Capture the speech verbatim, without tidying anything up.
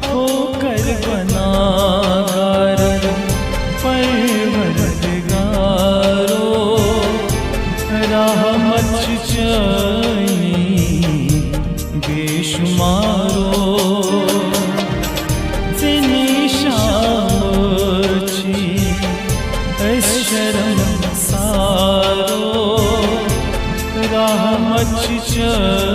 کھو کر گناہگار پروردگارو، رحمت چانی بے شمارو۔ ژےٚ نِش آمٕژ چھِ أسۍ شرمسارو، رحمت چانی